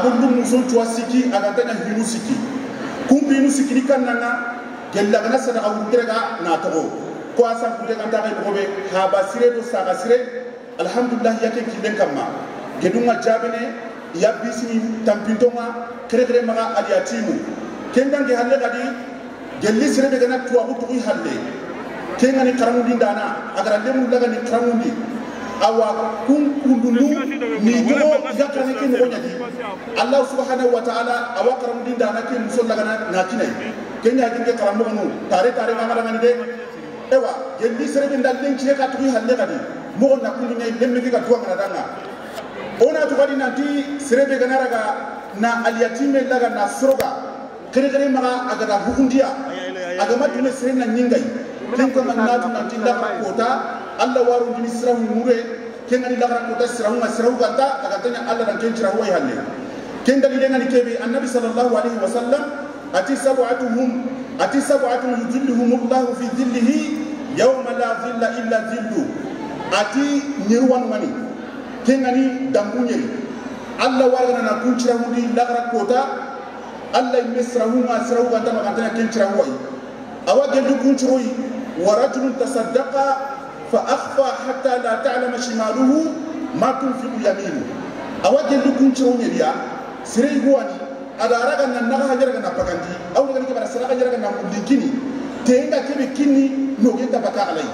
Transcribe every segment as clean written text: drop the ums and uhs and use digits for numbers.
gollu muso tuwa siki aga tanya hinu siki kumbi nu siki kan nanga gella gana sadaka wurega na togo ko asan kute kan taxay moxoɓe xaba sire do saxa sire alhamdulillah yake killen kamma gedunga jabene ya bisini tampintonga kere kere maxa aliyatimu kengange halle xadi gelli sire be gana tuwaxu tuxuy halle kengani xarangundi ndana agara lemu lagani xarangundi awa kun kundunu ni togo iga xarane ke noxo ñadi Allah subhanahu wa ta'ala awa xarangundi ndana ke muso lagana na kinay kenya kinke xaranmoxonu tare tare nga xarangani de ewa gelli serebe nda lencire ka tuxi halle xadi moxo na kundu ñayi lemme ke ga tuwangana danga ona tuxadi nanti serebe gana raga na aliyatime laga na soroga xere xere maxa agada huxundiya agama dune sere na ñingay ken kama natu nanti laxara kota Allah warundini sirahu mure kengani laxara kota sirahunga sirahu ganta agantaña Allah dan ken cirahuway halle ken dalilengani kebe annabi sallallahu alaihi wasallam ati sab'atuhum ati sab'atun yudhilluhumullahu fi dhillihi yawma la dhilla illa dhillu ati ñirwanungani kengani dambu ñeri Allah wargana na kun cirahundi laxara kota Allah imme sirahunga sirahu ganta magantana ken cirahuway awa gellu kun ciroyi wa rajulun tasaddaqa fa akhfa hatta la ta'lama shimaluhu ma tunfiqu yaminu awa gellu kun ciro ñeriya sirey guwani ada raga na naxa ñaraga na bagandi aw ragani ke bara saraxa ñaraga na mullinkini tenga kebe kinni nogenta baka alay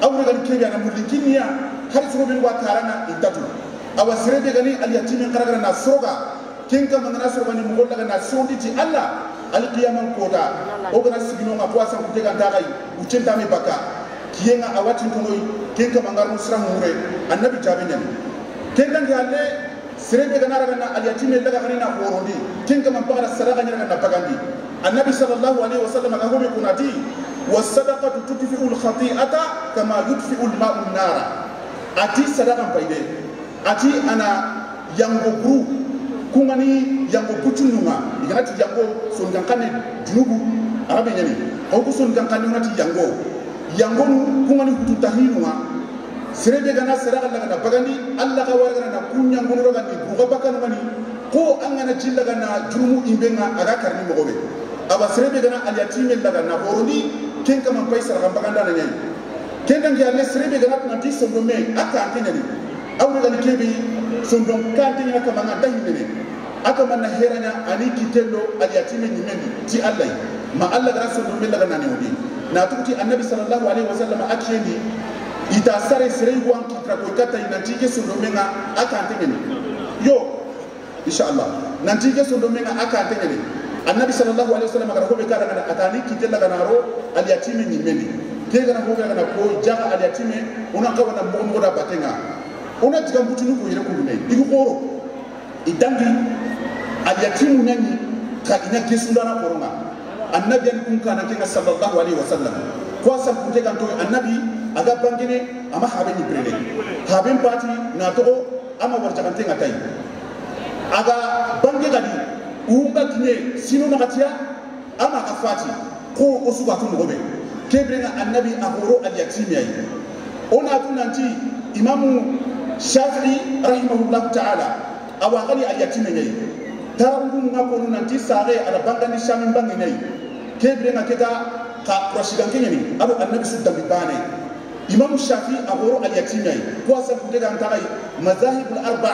aw ragani kebe ana mullinkiniya hari soroben wa karanga intatu awa sirebe gani aliyatime nxaragana na soroga ken kamangana sorogani moxo laga na soronditi Allah alqiyaman kota o gana siginonga fo a sankute gantaxay ucentame baka kiyenga a watintonoy ken kamangarno siraxumure annabi jabe ñani ken dange halle serebe gana raga na aliyatime laga xani na xorondi ken kaman paxara saraxa ñaraga na bagandi annabi sallallahu alaihi wasallam aga xoɓe kunati wasadaqatu tudfi'u lkhati'ata kama yudfi'u lma'u nnara ati sadaxa payde ati ana yango buru kungani yango butununga iganati yango songankane junubu arabe ñani xawku songankane onati yango yangonu kungani hutuntahinunga serebe gana saraxa lagana bagandi Allah xa waragana na ku ñangonu ragandi buxa bakkanungani ko an gana jillaga na jurumu imbenga aga karni moxoɓe awa serebe gana aliyatime laga na xorondi ken kaman pay saraxa bagandana ñayi ken dange ale serebe gana tunanti sondo me a kante ñani awregani kebe sondon kante ñana kamanga dahinene a kamanna heraña ani kitello aliyatime ñimendi ti Allah ma Allah gana sondo me laga nanewodi na tuguti annabi sallallahu alaihi wasallam a kiyendi ita sare sere wan kitra ko kata nanti ke sondo menga akante ngene yo inshallah nanti ke sondo menga akante ngene annabi sallallahu alaihi wasallam gara ko be kara ngana atani kitella gana ro aliyatime ñimendi ke gana ko gana ko jaga aliyatime ona ka wana mo mo da batenga ona diga mbutunu ko yere kundu igu xoro idangi aliyatimu ñani ka ina kesundana koronga annabi an kun kana kenga sallallahu alaihi wasallam ko sa kunte kan to annabi aga bangene ama habe ni brele haben pati na togo ama warjagante nga tay aga bange gadi umba kine sino na katia ama ka fati ko osuga tu mogobe kebrenga annabi ahoro aliyatimi ay ona tunanti imamu Shafi'i rahimahullah ta'ala awa gali aliyatimi ñayi tarangu nga ko nanti sare ada bangani shamin bangi ñayi kebrenga keta ka kurashiganke ñani ado annabi su dambi bane imamu Shafi'i ahoro aliyatimi ay ko asa kutega ntaxay mazahibul arba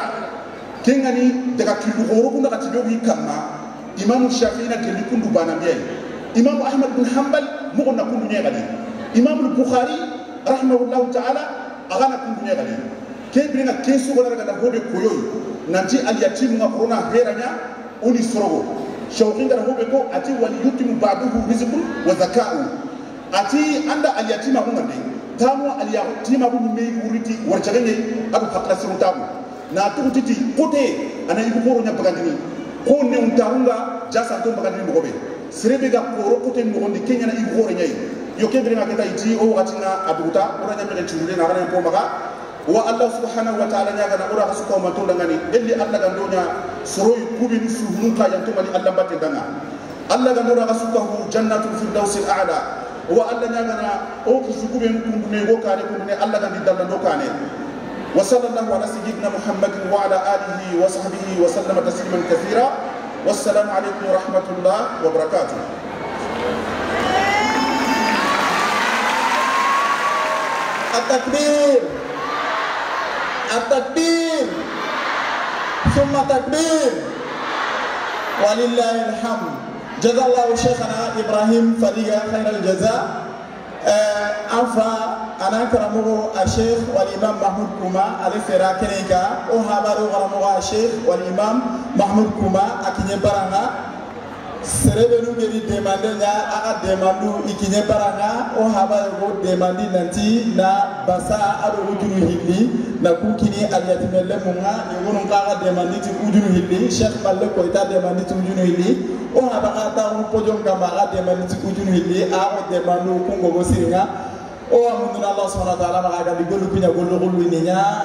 kengani daga killu xoro ku naxati be kamma imamu Shafi'i na kelli kundu banambi ay imamu Ahmad bin Hanbal moxo na kundu ñe xadi imamu Bukhari rahimahullah ta'ala axana kundu ñe xadi kebrenga ke sugona daga hobe koyoy nanti aliyatimu nga corona heranya oni sorogo shawqin gara hobe ko ati wal yutimu ba'duhu rizqun wa zaka'u ati anda aliyatima ko ngande tamo aliyatima bu me wuriti warjagane adu hakla sirutabu na tugutiti kote ana ibu koro nya bagandini ko ne untaunga jasa to bagandini mogobe serebe ga koro kote mogondi kenya na ibu koro nyai yo kebrenga keta iti o watina aduta ora nya me churule na ngana po maga wa Allah subhanahu wa ta'ala nyaga na ora hasuka ma to dangani elli Allah gandonya soroy kubi ni suhunun ka yanto mali Allah batte danga Allah gandora hasuka hu jannatul firdaus al a'la wa Allah nyaga na o kisukube kundu me go kane kundu ne Allah gandi dalla do kane وصلى الله على سيدنا محمد وعلى آله وصحبه وسلم تسليما كثيرا. والسلام عليكم ورحمة الله وبركاته. التكبير التكبير ثم تكبير ولله الحمد. جزا الله شيخنا إبراهيم فديغا خير الجزاء. أنفا أنا كرمه الشيخ والإمام محمود كوما على سيرا كنيكا أو هابارو كرمه الشيخ والإمام محمود كوما أكيني بارانا سربنو غيري demande nya aka demandu ikinye baranga o haba go demandi nanti na basa ado ujunu hilli na kukini aliyatimelle munga yogonu ka demandi ti ujunu hilli Cheikh Balle Koita demandi ti ujunu hilli o haba ka ta on pojom kama ka demandi ti ujunu hilli a o demandu kungo go siringa o amunduna Allah subhanahu wa ta'ala maka di golu punya golu golu ininya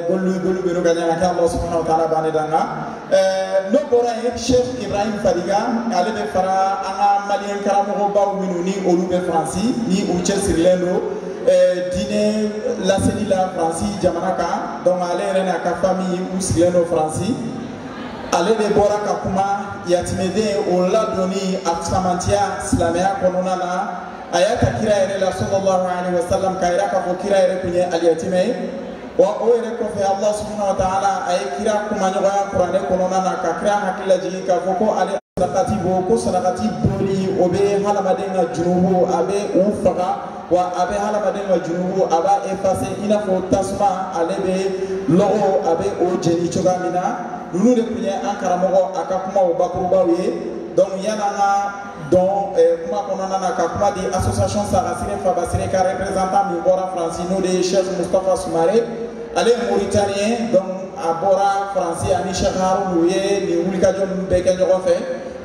golu golu beru kanya Allah subhanahu wa ta'ala bani danga no bora ye Cheikh Ibrahim Fadiga ale be fara an ka malien karamɔgɔ baw minnu ni olu bɛ Faransi ni u cɛsirilen don diinɛ laseli la Faransi jamana kan. Donc ale yɛrɛ n'a ka famille u sigilen don Faransi. Ale de bɔra ka kuma yatimɛden o ladonni a samantiya silamɛya kɔnɔna na. A y'a ta kira yɛrɛ la sallallahu alaihi wa sallam k'a yira k'a fɔ kira yɛrɛ kun ye aliyatimɛ ye. Wa o yɛrɛ kɔfɛ Allah subhanahu wa ta'ala a ye kira kumaɲɔgɔnya kuranɛ kɔnɔna na ka kira hakili lajigin k'a fɔ ko ale sarakati bɔ ko sarakati bɔli o bɛ hadamaden ka jurumu a bɛ u faga wa a bɛ hadamaden ka jurumu a b'a effacer i n'a fɔ tasuma ale bɛ lɔgɔ a bɛ o jeni cogoya min na. Ninnu de tun ye an karamɔgɔ a ka kumaw bakurubaw ye. Donc yan'an ka dɔn kuma kɔnɔna na ka kuma di association Sagasire Fabasire ka représentant min bɔra Faransi n'o de ye Cheikh Moustapha Soumaré. Ale ye Mauritanien, donc a bɔra Faransi ani Cheikh Haroun u ye nin wulikajɔ ninnu bɛɛ kɛ ɲɔgɔn fɛ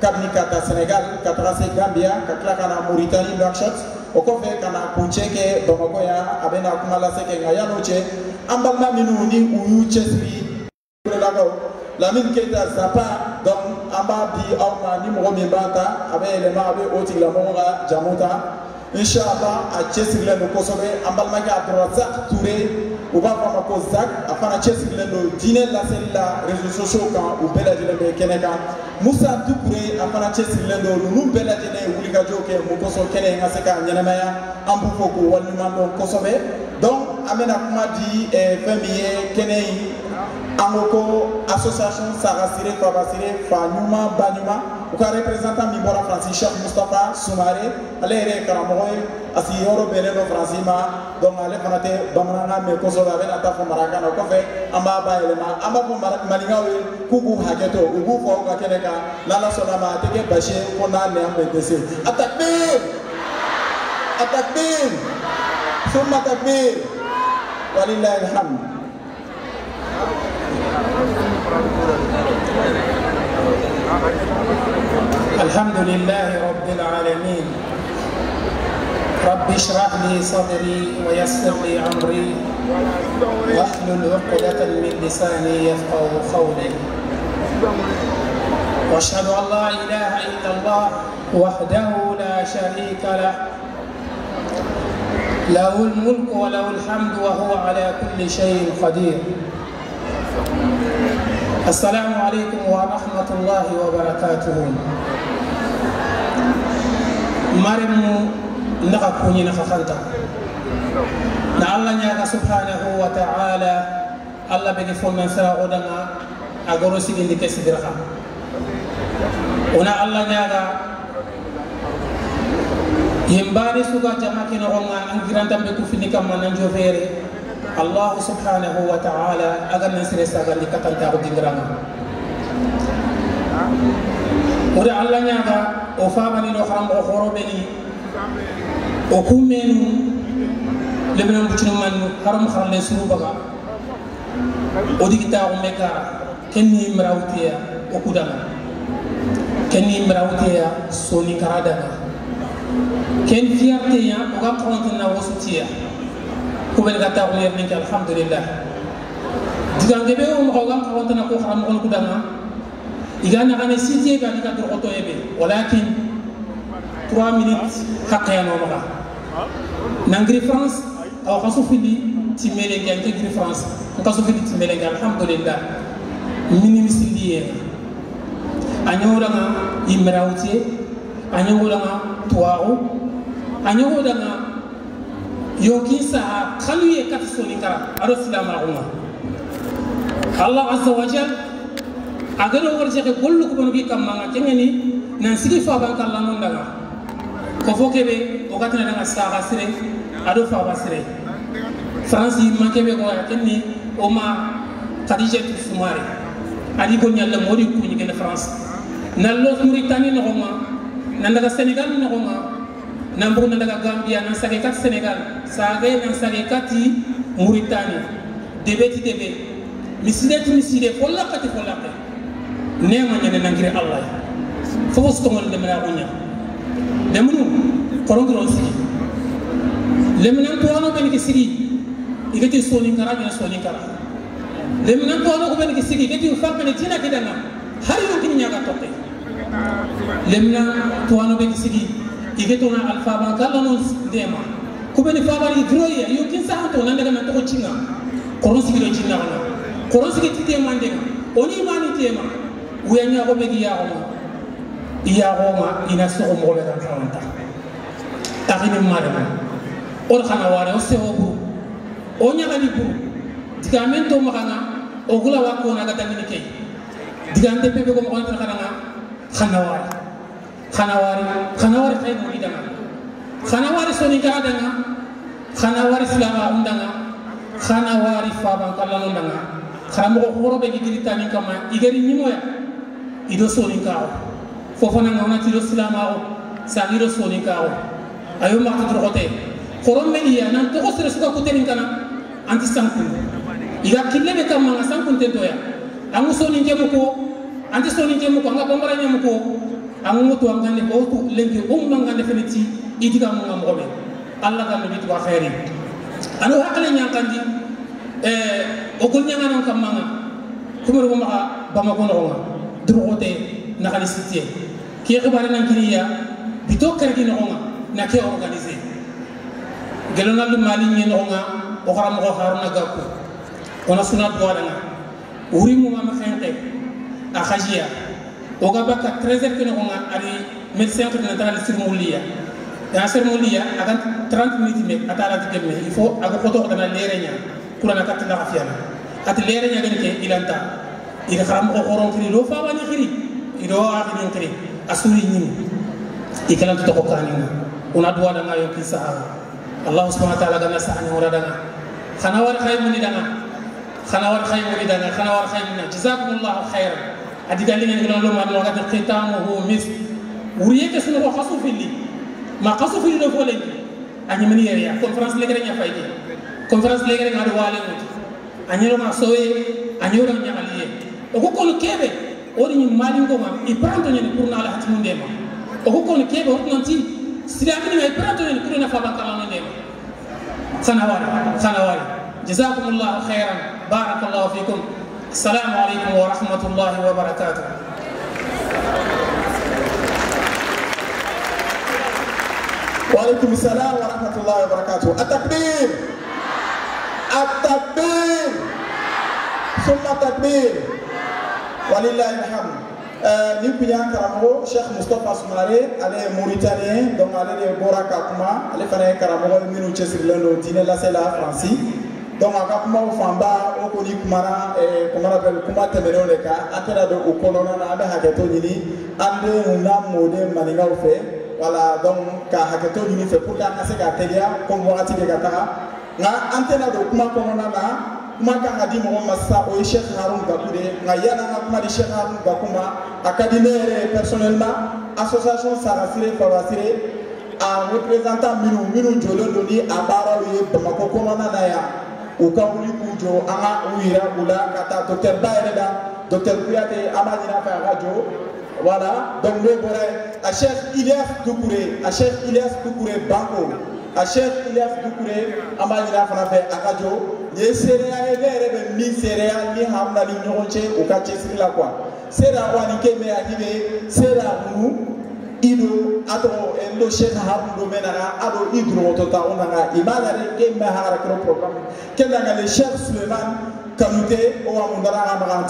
kabini ka taa Sénégal ka taga se Gambia ka tila ka na Mauritanie Nouakchott o kɔfɛ ka na kuncɛ kɛ Bamakɔ yan. A bɛ na kuma lase kɛ nka yan'o cɛ an balima minnu ni u y'u cɛsiri lakaw Lamine Keita Zapa, donc an b'a di aw ma ni mɔgɔ min b'a ta a bɛ yɛlɛma a bɛ o tigilamɔgɔ ka jamu ta inshallah. A cɛsirilen don kosɛbɛ. An balimakɛ Abdourazak Touré u b'a fɔ a ma ko Zak, a fana cɛsirilen don diinɛ laseli la réseaux sociaux kan u bɛɛ lajɛlen bɛ kɛnɛ kan. Moussa Doucouré a fana cɛsirilen don. Ninnu bɛɛ lajɛlen ye wulikajɔw kɛ mun kosɔn kɛnɛ in ka se k'a ɲɛnamaya. An b'u fo k'u waleɲuman dɔn kosɛbɛ. Donc an bɛna kuma di fɛn min ye kɛnɛ in an ko ko association Sagasire Fabasire fa ɲuman ba ɲuman u ka représentant min bɔra Faransi Cheikh Moustapha Soumaré ale yɛrɛ ye karamɔgɔ ye a sigiyɔrɔ bɛnnen don Faransi ma. Donc ale fana tɛ bamanankan mɛn kosɛbɛ a bɛna taa fɔ marakakan na o kɔfɛ an b'a bayɛlɛma. An b'a fɔ maninkaw ye k'u k'u hakɛ to u k'u fɔ u ka kɛnɛ kan n'Ala sɔnna ma a tɛ kɛ basi ye ko n'a nɛ an bɛ dɛsɛ. A takbir a takbir summa takbir walillahi alhamd. الحمد لله رب العالمين. رب اشرح لي صدري ويسر لي أمري واحلل عقدة من لساني يفقهوا قولي. واشهد أن لا إله إلا الله وحده لا شريك له له الملك وله الحمد وهو على كل شيء قدير. السلام عليكم ورحمة الله وبركاته. مرمو نغا كوني نغا خانتا na Allah ñaga subhanahu wa ta'ala Allah be fonna sara odanga agoro sigindi ke sidirha ona Allah ñaga yembani suga jama ke no nga an giranta be ku fini kam nan jofere Allah subhanahu wa ta'ala agar nan sire saga ni katanta ko dingranga ora Allah ñaga o famani no xaram o xoro be ni o kumenu lebena bucinu man haram xarale suru baga o digita o mekara kenni mrawtiya o kudanga kenni mrawtiya soni karadanga ken fierté ya o ga xontina wosutiya ko ben gata ko yerni alhamdulillah digange be o mo ga xontina ko xaram ko kudanga igana gane sitiye ga diga droto yebe walakin 3 minutes haqiya no maga nangri France aw xasu fili timele ngi anke giri France nkaso fili timele ngi alhamdulillah mini misiliye anyoranga imrawtie anyoranga tuaru anyoranga yonkin sa khaluye kat soninkara aro silama guma Allah azza wa jal agaro warje ke gollu ko bono bi kamanga kengeni nan sigi fa ban kala non daga ko fokebe o gatna daga saga sire ado fa ba sire France makebe ko kenni o ma Khadija Soumare ali ko nyalla mori ko ni ken France nan lo Mauritanie no ma nan daga Sénégal no ma nan bu nan daga Gambia nan sage kat Sénégal sage nan sage kati Mauritanie debe ti debe misile ti misile folla kati folla kati nema ñene nangire Allah fofo stongol lemna gunya lemnu korongro sigi lemna to ano ben ki sigi igati soni kara ñene soni kara lemna to ano ben ki sigi igati fakane tina kidanga har yo kin ñaga totte lemna to ano ben ki sigi igati na alfa ba kala non dema ku ben fa bari groye yo kin sa to nan daga nan to cinga koron sigi do cinna ona koron sigi ti tema ndenga oni mani tema uyanya ko begi ya roma iya roma ina so mo be kan fawanta taxini marema or xana ware o sewo buru o ñaxani buru diga men to maxanga o gula wa ko na ga tangini kay diga ante pepe ko mo xana xana xana ware xana ware xana ware xay mo idanga xana ware soni kara danga xana ware silama undanga xana ware faban kala ndanga xana mo xoro be gi tani kama igeri ñimoya ido sonin kawo fofana ngona tiro silama o saniro sonin kawo ayo ma to drogote qorom meni ya nan to ko sere suka kuterin kana anti sankun iga kille be kam nga sankun te toya angu sonin ke muko anti sonin ke muko anga bombara nya muko angu mutu anga ne ko tu lenki umma nga ne feniti idiga mu ngam robe Allah kam bi to khairi anu hakale nya kandi o gol nya ngana kam manga kumero ko ma bamako no nga drogote na khalisité ki xibare nan kiniya bito kergi no nga na ke organiser gelona lu mali ñi no nga o xaram ko haruna gakku ona suna doara nga wuri mu ma xente a khajia o ga baka 13h ke no nga ari médecin ko na tala sirmuliya ya sirmuliya akan 30 minutes me atala ti dem il faut aga khoto dana léré nya kurana kat la xafiyana at léré nya gën ke ilanta ida xaram ko xoron kiri do fa wani kiri ido akini kiri asuri ñim ikalan to ko kanina ona duwa da ngayo ki sahara Allah subhanahu wa ta'ala gana sahani wala danga khana war khaymu ni danga khana war khaymu ni danga khana war khaymu ni jazakumullahu khairan adiga li ngeen lo ma no ga khitamuhu mis wuriye ke sunu ko khasu filli ma khasu filli do fo len ani meni yere ya conférence legere nya fayke conférence legere ngado wale nguti anyero ma sowe anyero nya aliye o ko kono kebe o ni mali ko ma i pranto ni pour na la hatimunde ma o ko kono kebe o nanti silami ni i pranto ni pour na fa bankala no ndema sanawari sanawari jazakumullahu khairan barakallahu fikum assalamu alaykum wa rahmatullahi wa barakatuh. Wa alaykum assalam wa rahmatullahi wa barakatuh. At-takbir at-takbir summa takbir walillahi alhamd. Ni kunya karamɔgɔ Cheikh Moustapha Soumaré, ale ye Mauritanien, donc ale de bɔra ka kuma, ale fana ye karamɔgɔ ye minnu cɛsirilen don diinɛ lase la Faransi. Donc a ka kumaw fanba o kɔni kumana comment on appelle kuma tɛmɛnenw de kan, an tɛna don o kɔnɔna na, an bɛ hakɛto ɲini an denw n'an mɔden maninkaw fɛ, voilà, donc ka hakɛto ɲini fɛ pour que an ka se ka teliya komi wagati bɛ ka taga, nka an tɛna don kuma kɔnɔna na. Kuma kan ka di mɔgɔ ma sisan o ye Cheikh Haroun Gakou de ye, nka yanni an ka kuma di Cheikh Haroun Gakou ma, a ka di ne yɛrɛ ye personnellement association Sagasire Fabasire a représentant minnu jɔlen don ni a baaraw ye Bamakɔ kɔnɔna na yan, u ka wuli k'u jɔ an ka u yira u la ka taa docteur ba yɛrɛ la, docteur Kouyaté an b'a ɲini a fɛ a ka jɔ, voilà, donc n'o bɔra yen a Cheikh Ilyas Doucouré, a Cheikh Ilyas Doucouré Banko, a Cheikh Ilyas Doucouré an b'a ɲini a fana fɛ a ka jɔ. Nin ye seereya ye ne yɛrɛ bɛ min seereya ni Haruna ni ɲɔgɔn cɛ u ka cɛsiri la quoi seereya wa ni ke mɛ a k'i bɛ seereya munu Ido ato endo Cheikh Harun do menara ado idro to ta onanga imala ke ma hara kro programme kendanga le Cheikh Suleiman Kanouté o amundara ga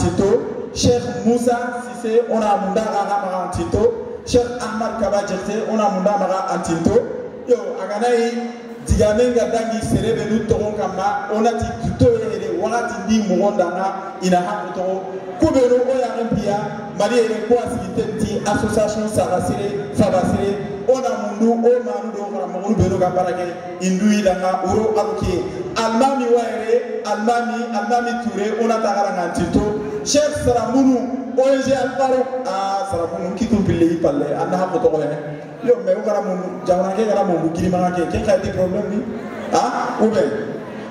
Cheikh Moussa Cissé on amundara ga Tito Cheikh Ahmad Kaba Jete on amundara ga Tinto yo aganai digamenga dangi serebe nu togon kama onati duto yere wakati ndi mugondanga ina hakuto kubero oya mpia mali yere ko asigitenti association Sagasire Fabasire ona mundu o manu do kara mugunu beno ka barake indu ilanga uro aluki almami waere almami Touré ona tagara ngantito Cheikh Saramunu ONG Alvaro ah Saramunu kitu bille palle anna hakuto ko yo mais o kara mun jamana ke kara mun kirima ke ke kay di problème ni ah ou bien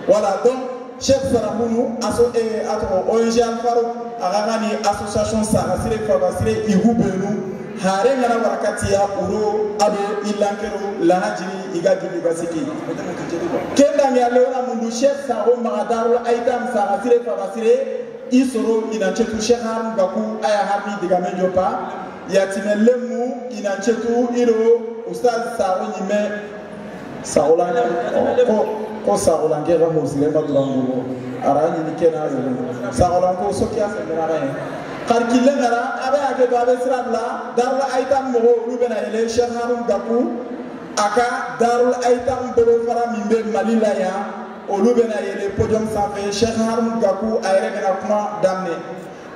voilà donc Cheikh Saramunu aso e ato ONG Alvaro agagani association Sagasire Fabasire igubenu hare ngana warakati ya uro ado ilankero lahajiri igajili basiki kenda ngi alora mundu Cheikh Saro Magadaru aitam Sagasire Fabasire isoro inanchetu Cheikh Harun Gakou aya harmi digame jopa yatimelemu inanchetu iro ustaz Saro nyime Sarolanya ko Sarolange ga mosile madulango arani ni kena Sarolango sokia femera ga karkile ngara abe ake do abe sirabla darul aitam mo rubena ele Cheikh Harun Gakou aka darul aitam bolo fara mimbe Mali la ya olu bena yele podium sanfɛ Cheikh Harun Gakou a yɛrɛ bɛna kuma daminɛ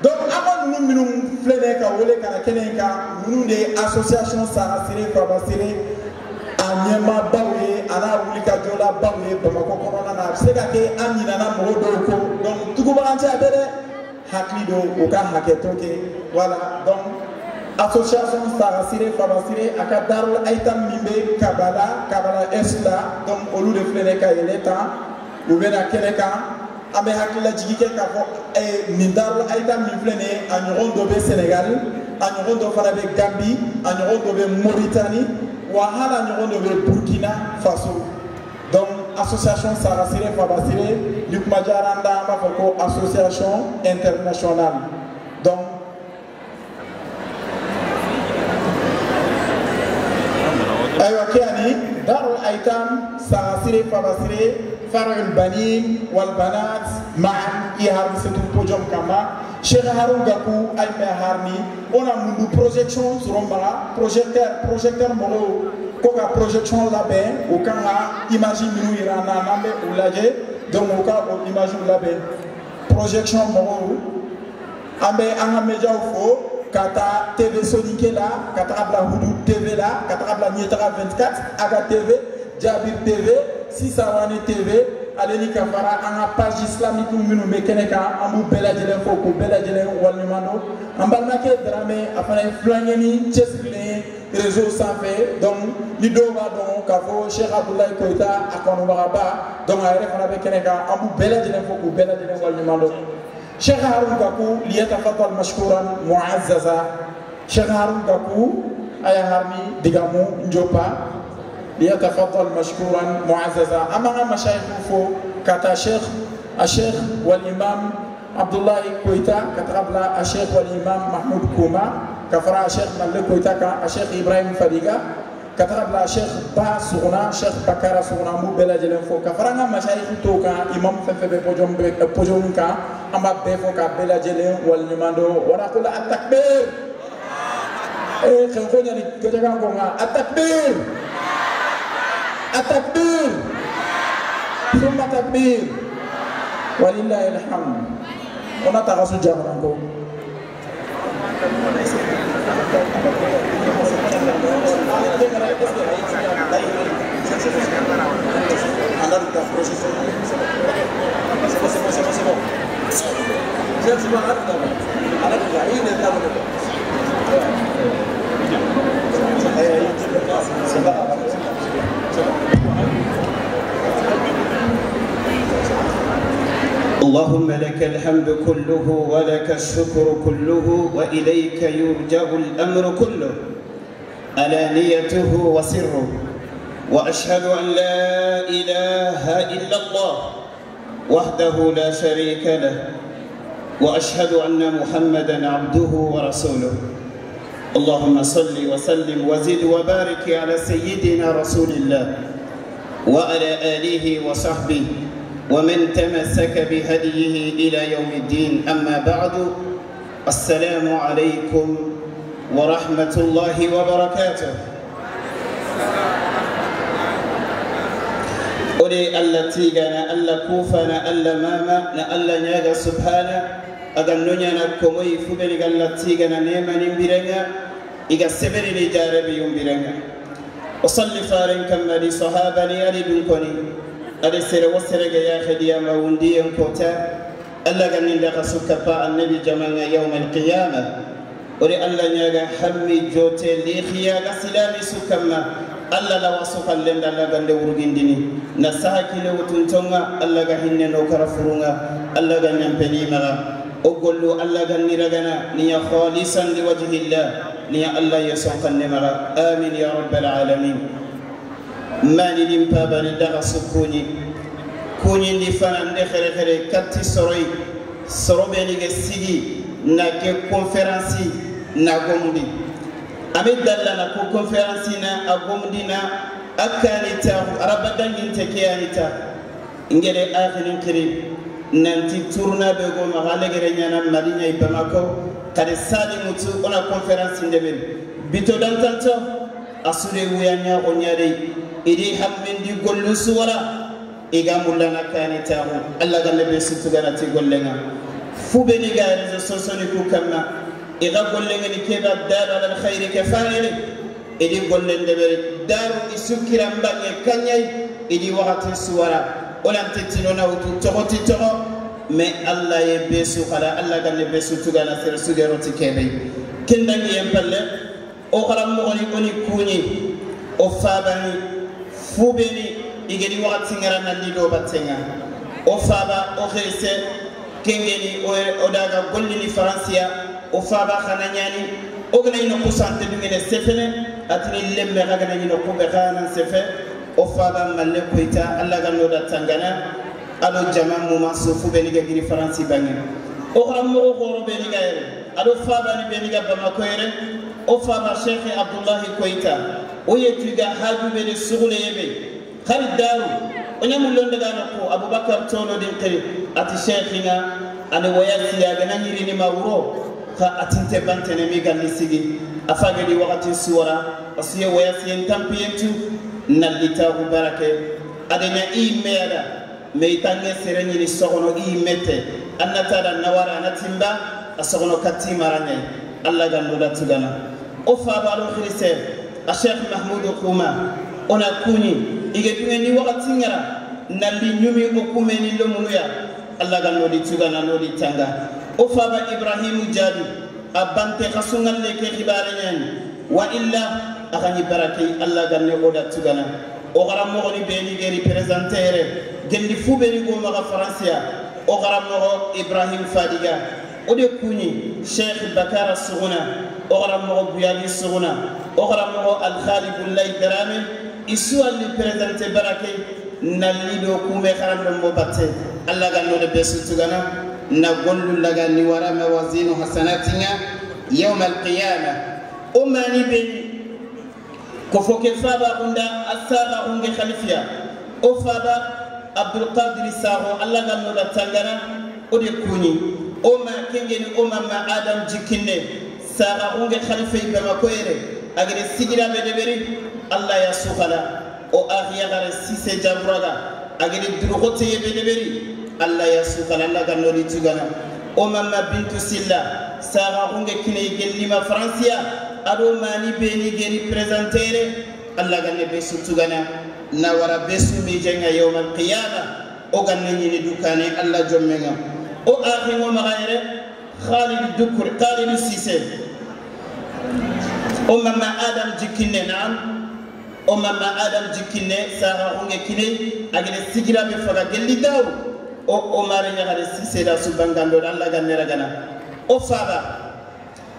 donc an ka ninnu minnu filɛ nin ye ka wele ka na kɛnɛ in kan ninnu de ye association Sagasire Fabasire a ɲɛmaabaw ye a n'a wulikajɔlabaw ye Bamakɔ kɔnɔna na a bɛ se ka kɛ an ɲinɛna mɔgɔ dɔw kɔ donc tugubagancɛ a bɛ dɛ hakili don u ka hakɛto kɛ voilà donc association Sagasire Fabasire a ka Darul Aitam min bɛ Kabala Est la donc olu de filɛ nin ye ka yɛlɛ tan u bɛna kɛnɛ kan an bɛ hakililajigi kɛ k'a fɔ nin Darul Aitam min filɛ nin ye a ɲɔgɔn dɔ bɛ Sénégal a ɲɔgɔn dɔ fana bɛ Gambie a ɲɔgɔn dɔ bɛ Mauritanie wa hali a ɲɔgɔn dɔ bɛ Burkina Faso donc association Sagasire Fabasire ni kuma diyara an da an b'a fɔ ko association internationale donc ayiwa kiyani Darul Aitam Sagasire Fabasire فرع البنين والبنات معا إيهارني ستو بوجوم كما Cheikh Harun Gakou ay me harni on a mundu projection suromba projecteur mogo ko ka projection labɛn o kan ka image minnu yira an na n'an bɛ o lajɛ donc o ka o image labɛn projection mɔgɔw an bɛ an ka médiaw fo ka taa TV Soninké la ka taga bila Hudu TV la ka taga bila Ɲɛtaga 24 Aga TV Jabir TV Sisawane TV ale ni ka fara an ka page islamique minnu bɛ kɛnɛ kan an b'u bɛɛ lajɛlen fo k'u bɛɛ lajɛlen waleɲuman dɔn an balimakɛ Dramé a fana ye filankɛ ni cɛsirilen ye réseau sanfɛ donc ni dɔw b'a dɔn k'a fɔ Cheikh Abdoulaye Koïta a kanubagaba donc a yɛrɛ fana bɛ kɛnɛ kan an b'u bɛɛ lajɛlen fo k'u bɛɛ lajɛlen waleɲuman dɔn Cheikh Harun Gakou liyatafaddal mashkuran mu'azzaza Cheikh Harun Gakou aya harmi digamu njopa ليتفضل مشكورا معززا. أما مشايخ فو كاتا شيخ الشيخ والإمام عبد الله كويتا كتقبل الشيخ والإمام محمود كوما كفرا الشيخ مالك كويتا الشيخ إبراهيم فديغا كتقبل الشيخ با سغنا الشيخ بكارا سغنا مو بلا جلن فو كفرا مشايخ توكا إمام ففي بوجوم بوجوم كا أما بفو كبلا جلن والنماندو ونقول التكبير إيه خنقول يعني كجاكا كوما التكبير التكبير ثم تكبير ولله الحمد. ونتغسل جامعكم. اللهم لك الحمد كله ولك الشكر كله وإليك يرجع الأمر كله علانيته وسره، وأشهد أن لا إله إلا الله وحده لا شريك له، وأشهد أن محمدا عبده ورسوله. اللهم صل وسلم وزد وبارك على سيدنا رسول الله وعلى آله وصحبه ومن تمسك بهديه إلى يوم الدين. أما بعد، السلام عليكم ورحمة الله وبركاته. أولي ألا تيغانا ألا كوفانا ألا ماما ألا نياغا سبحانه أغنونيانا كومي فبني ألا تيغانا نيما نمبرنا إيغا سبري لجاربي يمبرنا وصلي فارن كما لي صحابة لي ألي دنكوني ألي سر وسرق يا خديا ما وندي كوتا ألا غنين لغا سكفا النبي جمعنا يوم القيامة. أولي ألا نياغا حمي جوتي لي خياغا سلامي سكما ألا لا وصف لنا لا غند ورغندني نساكي لو تنتونغا ألا غهن نو كرفرونغا ألا غنمبلي مغا أقول له ألا غني رغنا نيا خالصا لوجه الله نيا الله يسوق النمغا. آمين يا رب العالمين. ماني لمبابا ندغ سكوني كوني نفانا نخري خري كاتي سروي سروبيني سيدي ناكي كونفرانسي ناغومدي أمد دلنا كو كونفرانسي نا أغومدي نا أكانيتا ربدان ينتكيانيتا إنجلي آخر كريم نانتي تورنا بيغو مغالي نانا مالينا يباماكو كاري سالي موتو أنا كونفرانسي ندبل بيتو دانتانتو أسوري ويانيا غنياري إدي حمين دي قلو سورا إيغا مولانا كانيتا الله غالي بيسوتو غانا تيغولنا فوبني غاري زوسوني كو كما إذا قلنا كيف الدار على الخير كفاعل إدي قلنا دبر دار إسكر أمباني كنيا إدي وقت السوارة ولا تتنونا وتتغطي تغ ما الله يبسو خلا الله قال يبسو تجانا سر سجارة تكبي كنا ينبل أخرى مغني أني كوني أفابني فوبني إيجي وقت سنغرنا اللي باتنا أفابا أخرسة كنجني أوداغا قلني فرنسيا وفابا خنانياني أغنى ينقصان تدمين السفنة أتني لما غنى ينقو بغانا سفة وفابا ملك ويتا الله غنو دا تنغنا ألو جمع مماسوفو بنيغا غيري فرنسي بانين أخرى مغو بنيغا يري ألو فابا بنيغا بماكو يري وفابا شيخ عبد الله كويتا ويتوغا حاجو بني سغل يبي خالد دارو ونمو لندغا أبو بكر تولو دين أتي شيخنا أنا وياسي أغنى يريني ماورو فأتنت بانتنا ميغان نسيجي أفاقلي وقت السورة أسيه وياسي انتمبينتو نالتاه بركة أدنى إيميلا ميتاني سرني لسغنو إيمتي أنا ترى النوارة نتنبا أسغنو كتيماراني الله غنو لتغنى أفابالو خريسي الشيخ محمود قوما أنا كوني إيجي وقت سنرا نالي نيومي أكوميني لمنويا الله غنو لتغنى نولي تنغا أفابا إبراهيم جادي أبانتي خسونا لك خبارين وإلا أغني بركي الله غني أودا تغنى أغرام مغني بيني غيري بريزانتير جندي فو بيني غوما فرنسيا أغرام مغو إبراهيم فاديغا أودي كوني شيخ بكار السغنى أغرام مغو بيالي السغنى أغرام مغو الخالق الله درامي إسوا اللي بريزانتي بركي نالي دو كومي خرام مباتي الله غنو بيسو تغنى نقول لك نورا موازين حسناتنا يوم القيامة أماني بن كفوك فابا عند السابع عند خلفيا أفابا عبد القادر ساهو الله غنو لتنغنا أدي كوني أما كنجني أما ما آدم جكني ساغا عند خلفي بما كويري أجر السجرة بدبري الله يسوخلا أو أخي غير سيسي جابراغا أجر الدروغوتي بدبري الله يسوخلا الله غنو لتغنا أمام بنت سيلا سارة غونغ كني جلما فرنسيا أدو ماني بيني جري بريزانتيري الله غني بيسو تغنا نورا بيسو ميجنغا يوم القيامة أو غني ني دوكاني الله جمعنا أو آخر ومغيره خالد دكر خالد سيسي أمام آدم جكني نعم أمام آدم جكني سارة غونغ كني أجل سيجرا بفرا جلي داو o omare ñagare sise da subangando alla ganne ragana o faba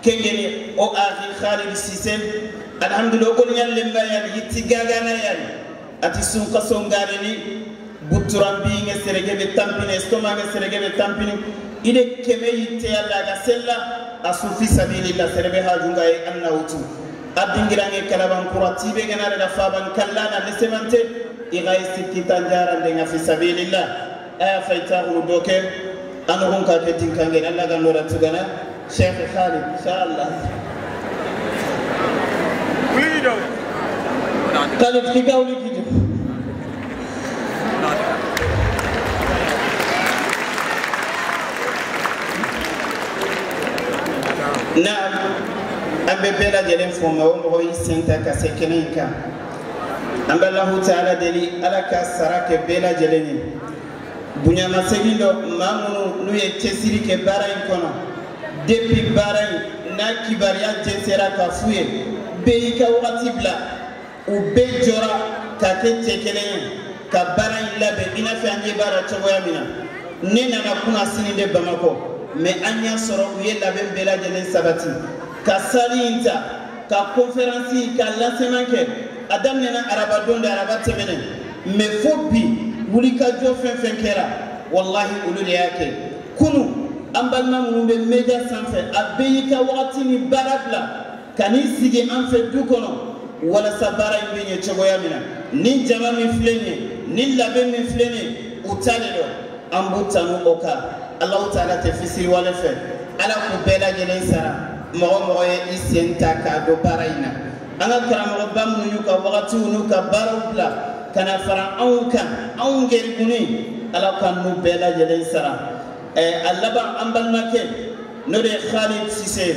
kengeni o akhi Khalid Sise alhamdulillah ko ñalle mbayani yitti gagana yani ati sunka songare ni Buturambi nge serege be tampini estoma nge serege be tampini ide keme yitte alla ga sella asu fi sabilillah serebe hajunga e anna wutu abingirange kalaban kurati be gana daga faban kallana lesemante igai sikita njarande nga fi sabilillah aya fayta doke anu ka ke tinkange alla ga nora tugana Sheikh Khalid inshallah Khalid kigawli kijo naam an bɛ bɛɛ lajɛlen fo maa o mɔgɔ y'i sen ta ka se kɛnɛ in kan an bɛ Alahu taala deli ala ka sara kɛ bɛɛ lajɛlen ye bonyamasegin dɔ maa minnu n'u ye cɛsiri kɛ baara in kɔnɔ depuis baara in n'a kibaruya jɛnsɛra ka f'u ye bɛɛ y'i ka wagati bila u bɛɛ jɔra ka kɛ cɛ kelen ye ka baara in labɛn i n'a fɔ an ɲɛ b'a la cogoya min na ne nana kunna sini de Bamakɔ mais an y'a sɔrɔ u ye labɛn bɛɛ lajɛlen sabati ka sali in ta ka conférence ka lancement kɛ a daminɛna araba don de araba tɛmɛnen mais fo bi wulikajɔ fɛn fɛn kɛra walahi olu de y'a kɛ kunu an balima minnu bɛ media sanfɛ a bɛɛ y'i ka wagati ni baara bila ka n'i sigi an fɛ du kɔnɔ walasa baara in bɛ ɲɛ cogoya min na ni jama min filɛ nin ye ni labɛn min filɛ nin ye u ta de don an b'u tanu o kan Alahu taala tɛ fisiriwale fɛ ala k'u bɛɛ lajɛlen sara mɔgɔ mɔgɔ ye i sen ta k'a don baara in na an ka karamɔgɔba minnu y'u ka wagatiw n'u ka baaraw bila ka na fara anw kan anw gɛrɛguni ala k'an n'u bɛɛ lajɛlen sara a laban an balimakɛ n'o de ye Khalid Cissé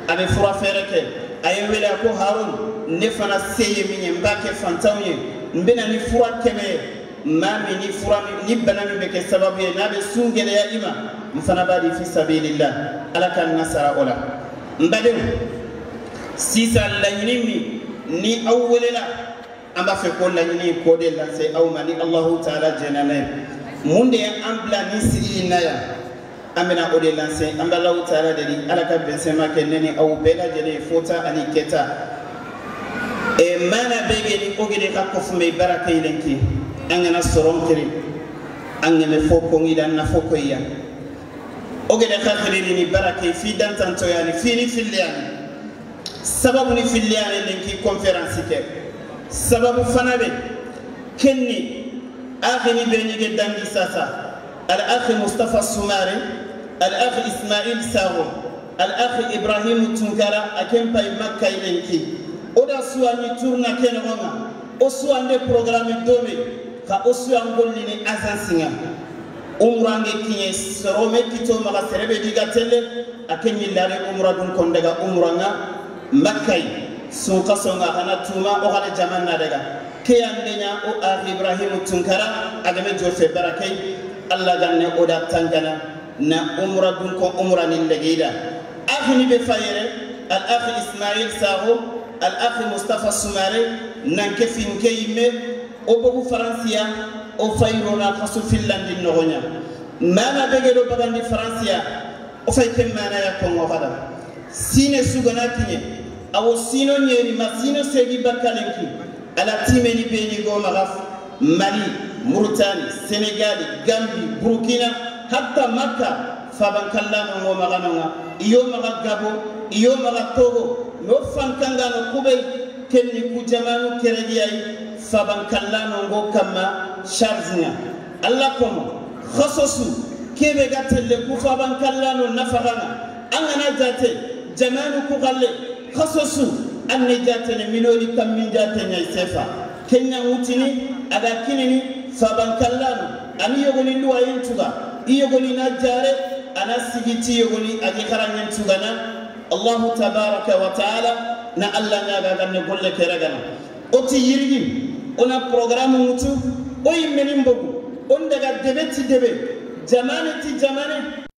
a bɛ fura fɛɛrɛ kɛ a ye n wele a ko Harun ne fana se ye min ye n b'a kɛ fantanw ye n bɛ na ni fura 100 ye maa min ni fura min ni bana min bɛ kɛ sababu ye n'a bɛ sun gɛlɛya i ma n fana b'a di fi sabilillah ala ka n sara o la n badenw sisan laɲini min ni aw welela an b'a fɛ ko laɲini k'o de lase aw ma ni Alahu taala jɛnna n'a ye mun de ye an bila nin sigi in na yan an bɛna o de lase an bɛ Alahu taala deli ala ka bɛnsɛma kɛ ne ni aw bɛɛ lajɛlen ye fota ani kɛta mana bɛɛ kɛ ni o gede ka kɔfumɛ baara kɛ ilenki an kana sɔrɔ kiri an kana fo kongi an na fo koya o gede ka khiriri ni barake fi dantantoyani fi ni filliyani sababu ni filliyani lenki conférence kɛ sababu fana bɛ kenni akhini be ñige dangi sasa al akhi Mustafa Soumare al akhi Ismail Sago al akhi Ibrahim Tunkara a ken pay makka lenki oda suwani tourna kenogonga o suwande programme dome ka o suwan gollini asansinga umrange kiñe sorome kito maga serebe diga telle a keñillare umra dun kon daga umranga makkay sunka songa xana tuma o xana jamanna daga keyandeña o akhi Ibrahim Tunkara agame jofe barakay alla ganne oda tangana na umra dun kon umranin legida akhini be fayere al akhi Ismail Sago al akhi Mustafa Soumare nanke fin ke yimme o bogu faransiya o fayrona xasu finlandi noxoña mana begeɗo bagandi faransiya o fay ke manaya kongo xada sine sugana kiñe awo sino ñeri ma sino segi bakkalenki ala timeni beñi go maxa Mali Mauritanie Sénégal Gambie Burkina hatta Makka fabankallanongo maxanonga iyo maxa Gabon iyo maxa Togo no fankangano kuɓey kenni ku jamanu keregiyayi fabankallanongo kamma charge nga alla komo xasosu kebe ga telle ku fabankallano nafaxanga an gana jate jamanu ku xalle xasosu an ne jatene miloni kammin jate ñay sefa kenya wutini aga kinini fabankallano ani yogoni luwayen tuga i yogoni na jare ana sigiti yogoni agi xarangen tugana Allahu tabaraka wa taala na alla ñaga ganne golle keragana oti yirigi ona programme mutu o yimmeni mbogu on daga debe ti debe jamane ti jamane.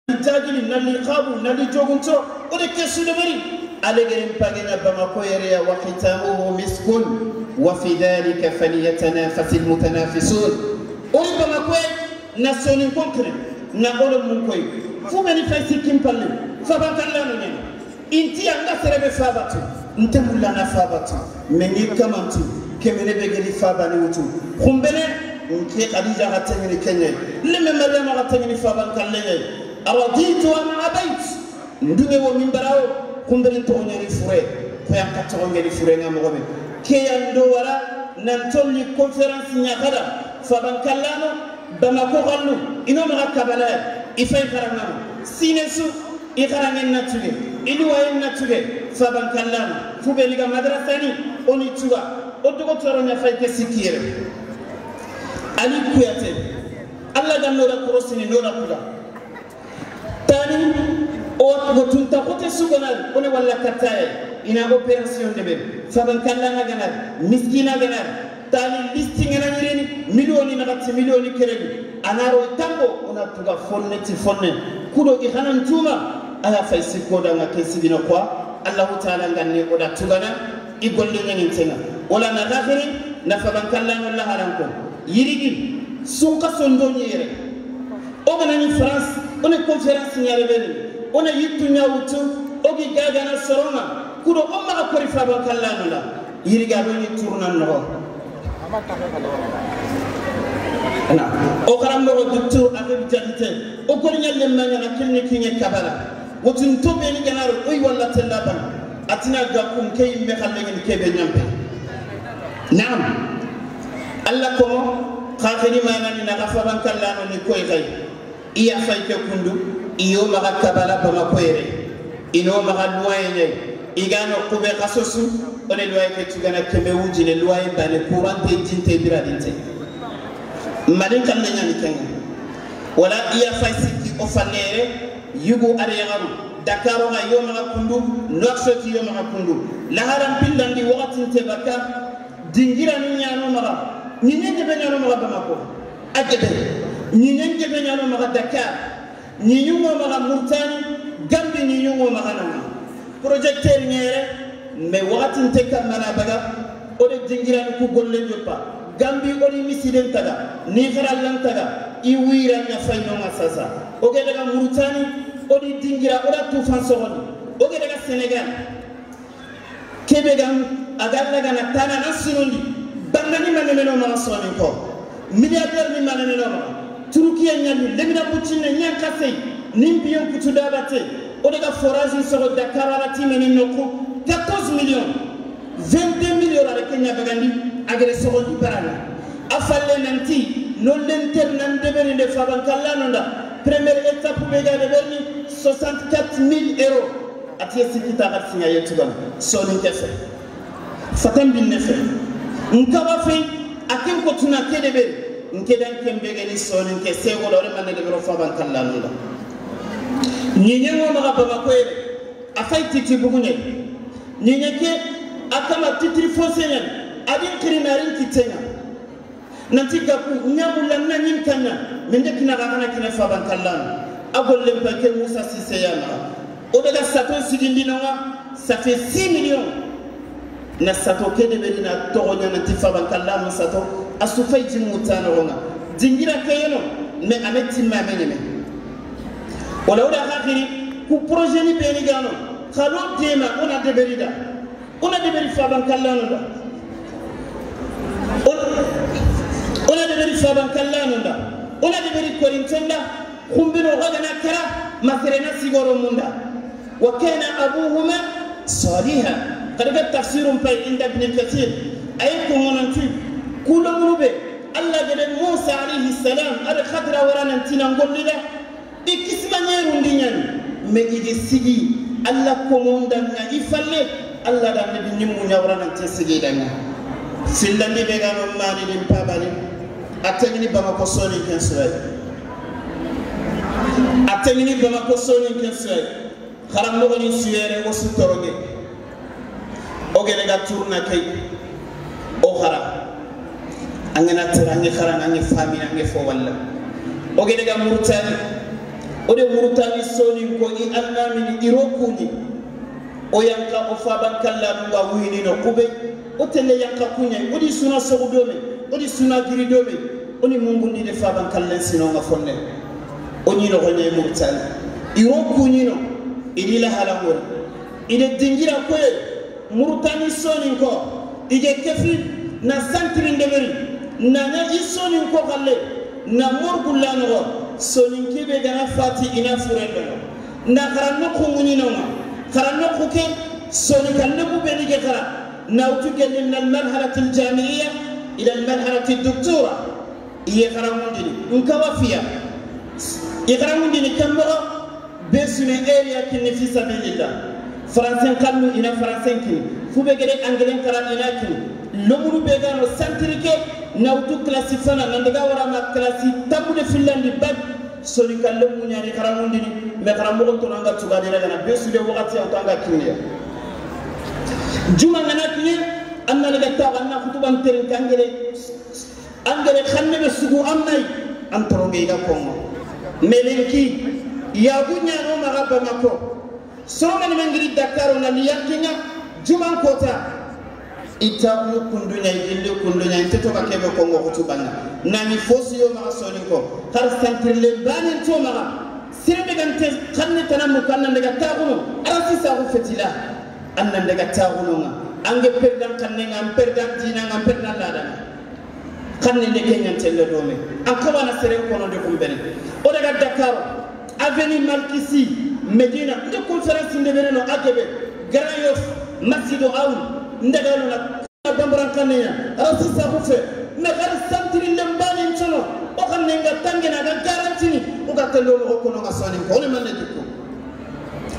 Jagili nali khabu nali jogunto o de kesu de bari ale gerin pagena Bamako yere wa khitamuhu miskun wa fi dhalika falyatanafasil mutanafisun o Bamako na soni konkre na olo mun koy fu meni fay sikkim palle fabakalla no nyen inti anga serebe fabatu nte mulana fabatu meni kamantu kemene be geli fabani wutu khumbene nke Khadija ga tengini kenye lemme Maryama ga tengini faban kalle araditu am abayt ndunge wo mimbarawo khumbene to ngeni fure ko yan ka to ngeni fure ngam gobe ke yan do wara nan tolli conférence nya kada faban kallano Bamako gallu ino ma kabala ifay karangam sinesu ikarangen natuge iluwayen natuge faban kallano fubeliga madrasani oni tuga odugo toronya fay ke sikire ali kuyate alla ganno da kurosini no da kuda tani o go tunta kote sugonal one walla kataye ina opération de be faban kallana ganar miskina ganar tani listing na ngirini milioni na gati milioni keregu anaro tango ona tuga fonne ti fonne kudo i hanan tuma ala fay sikoda nga kesigino kwa Allah ta'ala ganni oda tugana i golle ngin tenga wala na gakhiri na faban kallano la haranko yirigi sunka sondo nyere o gana ni France one conférence nyare beni one yittu nyawutu ogi gaga na soroma kudo o ma ko faban kallano la yiriga do ni tournan no na o karambo docteur Habib Diakité o ko nyalle manya na kinni kinye kabala wotun to be ni ganaro oy walla tella ban atina gakum kay me xalle ngin kebe nyampe naam alla ko khakhiri manani na gafaban kallano ni koy kay iya fay ke kundu iyo ma kabala ba ma koyre ino ma loyen igano kube khasosu one loye ke tugana kebe wuji le loye bane courant jinte biradinte malin kan le nyani kenga wala iya fay sikki o fanere yugo are yaru Dakar ga yo ma kundu Nouakchott yo ma kundu laharam pillandi waqtin tebaka dingira ni nyano ma ni nyende be nyano ma Bamako agebe ni nyende be nyano ma Dakar ni nyumo ma Mauritanie Gambie ni nyumo ma nanga projecteur ngere mais waqtin tekamana baga o de dingira ni ku golle joppa Gambi oni misiden taga ni xarallan taga i wira nya fayno nga sasa o ge daga Mauritanie oni dingira oda tufan sogon o ge daga Senegal kebe gam agalla gana tana na sunundi bandani manene no ma soni ko milliardaire ni manene no ma Turkiya nyali lemina butinne nyan kase nimbiyon kutu dabate o daga forage sogo Dakar ala timene noko 14 millions 22 millions ala Kenya bagandi agere sogo di barana afalle nanti no lenter nan deberi de faban kallano da première étape be ga deberni 64 000 euros atiye sikita gat sinya yetugan soni kefe fatam bin nefe nkaba fe akin ko tuna ke deberi nkedan kembe gani soni ke sego do man debero faban kallano da ni nyengo ma ba ko yere afay titi bugunye ni nyeke akama titri foncé adin krinarin kitenga nanti gaku nyamulla na nyim kanya mende kina ga kina faban kallan agol lem ke Moussa Cissé yana o daga sato sigindi nonga ça fait 6 millions na sato ke de berina togonya nanti faban kallan sato asu fay mutano ronga dingira kayeno mais ameti ma meneme wala wala akhiri ku projet ni beni gano khalo tema ona de berida ona de beri faban kallan da ona de beri faban kallano da ona de beri korintenda khumbino gagana kara maserena sigoro munda wa kana abuhuma salihan qad gat tafsirun pay inda ibn kathir ay ko monantu kulo mube alla gede Musa alayhi salam ad khadra warana tina ngollida ikisma nyeru ndinyan me igi sigi alla ko monda nga ifalle alla da nabi nimmu nyawrana te sigi danga sillandi be gano mani dim pabali atengini Bamako soni ken suway atengini Bamako soni ken suway xaram mo ni suwere wo su toroge o gele ga tourna kay o xara angena terangi xara angi famine angi fo walla o gele ga Mauritanie O de Mauritanie soni ko i almamini irokuni o yanka o faban kalla nga wini no kube o tele yanka kunya o di suna sogo dome o di suna giri dome o ni mungundi de faban kallen sino nga fonne o ni no gonya Mauritanie irokuni no idila halangol ide dingira ko Mauritanie soni ko ide kefi na santri ndemeri na na isoni ko kalle na morgulano sonin kebe gana fati ina furendo na karanno ko nguni nonga karanno ko ke sonin kan bu be ni kara na utugelli min al marhalati al jami'iyya ila al marhalati al doctora iye karamundini nkawa fiya iye karamundini kambo besune area kinni fi sabilillah français kallu ina français kin fube gede anglais kara ina kin lomuru be gano santrike nawtu classe fana nandaga wara ma classe tamude finlandi bak soni kalle munyani karamundini me karamogo to nanga tuga de la besude wakati antanga kinniya juma ngana kinye anna daga ta anna khutuban terin kangere angere khanne be sugu amnay antoronge ga kongo melenki yagunya no magaba mako soma ni mangiri Dakar na liyakinga juma kota ita kundunya illu kundunya inteto bakebe kongo khutubana nani fosi yo ma soni ko har santirle banin to ma sirbe gante khanne tanamu kanna daga taguno arasi sa ko fetila annan daga taguno nga ange perdan kanne ngam perdan dina ngam perdan ladana kanne de kenyan telle dome akwa na sere kono de kumbene o daga Dakar avenue Malkisi Medina de conférence ndebere no agebe Grand Yoff Masjidu Aoun ndagalu na bambaran kanne arasi sa ko fe me gar santiri lembani ntono o kanne nga tangena ga garantini o ga tello mo ko no ga soni ko le manne dikko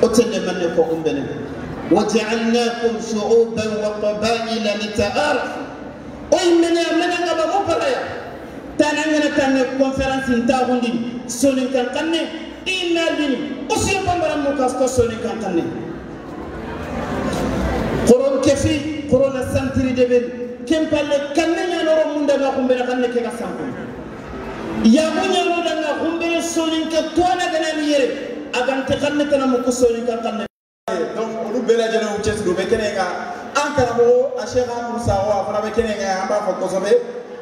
o telle manne ko umbene waja'alnakum shu'uban wa qaba'ila lita'arafu o imene amena nga ba mo paraya tanangena tanne conférence ntagundi soni kan kanne inalini o si bambaran mo kas ko soni kan kanne qoron kefi corona santiri deben kempalle kanne ñanoro munda ga kumbere kanne ke ga sanko ya mu ñano danga kumbere sonin ke tona gana ni yere agante kanne tan mo ko sonin kan kanne donc olu bɛɛ lajɛlen u cɛsiri u bɛ kɛnɛ kan an karamɔgɔ a Cheikh Amadou Sakho a fana bɛ kɛnɛ kan an b'a fɔ kosɛbɛ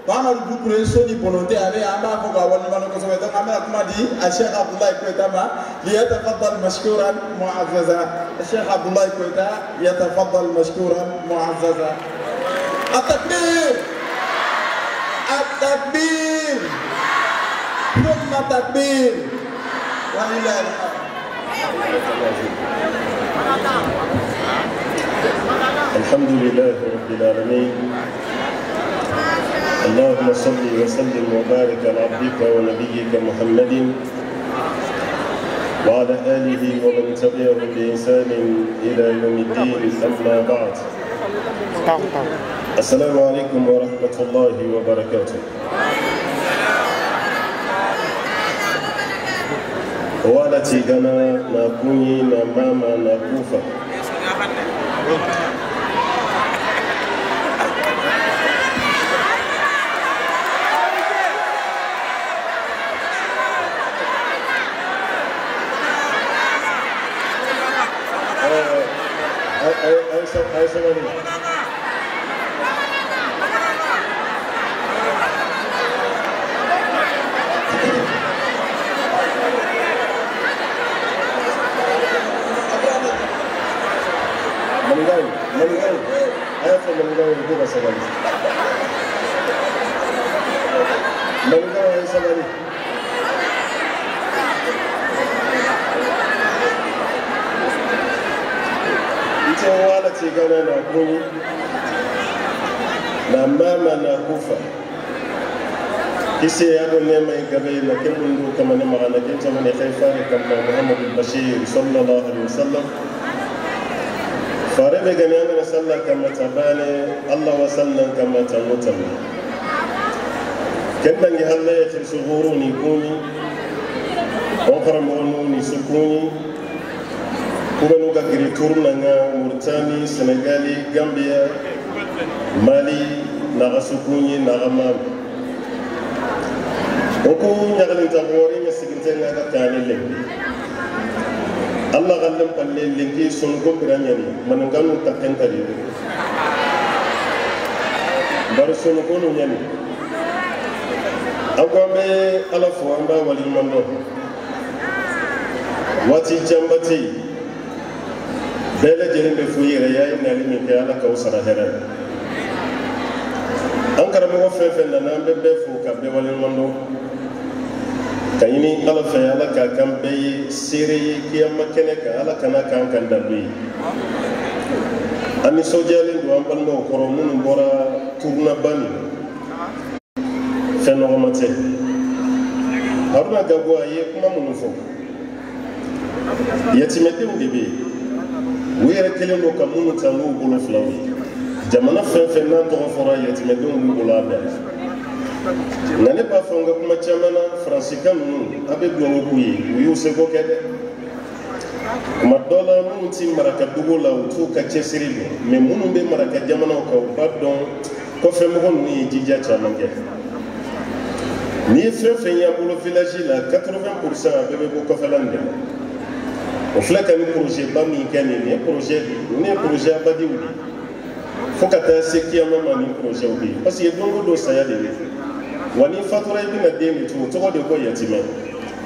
Mamadou Doucouré Soni Bolonté a bɛ an b'a fɔ k'a waleɲuman dɔn kosɛbɛ donc an bɛna kuma di a Cheikh Abdoulaye Koita ma liyatafaddal mashkuran mu'azzaza Cheikh Abdoulaye Koita yatafaddal mashkuran mu'azzaza التكبير التكبير ثم تكبير ولله الحمد. الحمد لله رب العالمين اللهم صل وسلم وبارك على عبدك ونبيك محمد وعلى آله ومن تبعهم بإحسان إلى يوم الدين أما بعد. السلام عليكم ورحمة الله وبركاته. wala tigana na kunyi na mama na kufa na mama na kufa kisi yado nema igabe na kemundu kama ne magana kenta mane khayfare kama Muhammad al-Bashir sallallahu alaihi wasallam farebe gani ana salla kama tabane Allah wa sallam kama tamutam kembangi halla ya khirsughuruni kuni wa qaramuni sukuni kubanu ga giri tourna nga Mauritanie Senegali Gambia Mali naga sukunyi naga mam oku nyagalin ta gori nga sigin tenga ka kane le Allah gallam palle lenki son ko biranyani mananganu takenta de bar son ko no nyani agombe ala fo amba wali mando wati jambati bele jere be fu yere yaay na limi ke ala ka usara hera an karamo fe fe na na be be fu ka be wali mando kayini ala fe ala ka kan be sere kiyama kene ka ala kana kan kan dabbi ani sojalen do an balmo koro mun bora kurna bani fen no mate Haruna Gago aye kuma mun fo yatimete ndebe wera kelen do ka mun tan no bolo flawi jamana fen fen na to fora yatimete ndu bolo abda nane ba fonga kuma chamana francika nunu abe duwawu kuye u y'u seko kɛ dɛ kuma dɔ la minnu ti maraka dugu la u t'u ka cɛsiri dɔn mɛ minnu bɛ maraka jamanaw kan u b'a dɔn kɔfɛmɔgɔ ninnu ye jija caman kɛ n'i ye fɛn fɛn y'an bolo village la 80% a bɛɛ bɛ bɔ kɔfɛla nin de la o filɛ ka nin projet ba min kɛ nin ye projet nin ye projet abadiw de fo ka taa se kiyama ma nin projet bɛ yen parce que don o don saya de bɛ yen wa ni fatura i bɛna den de to o tɔgɔ de ko yatimɛ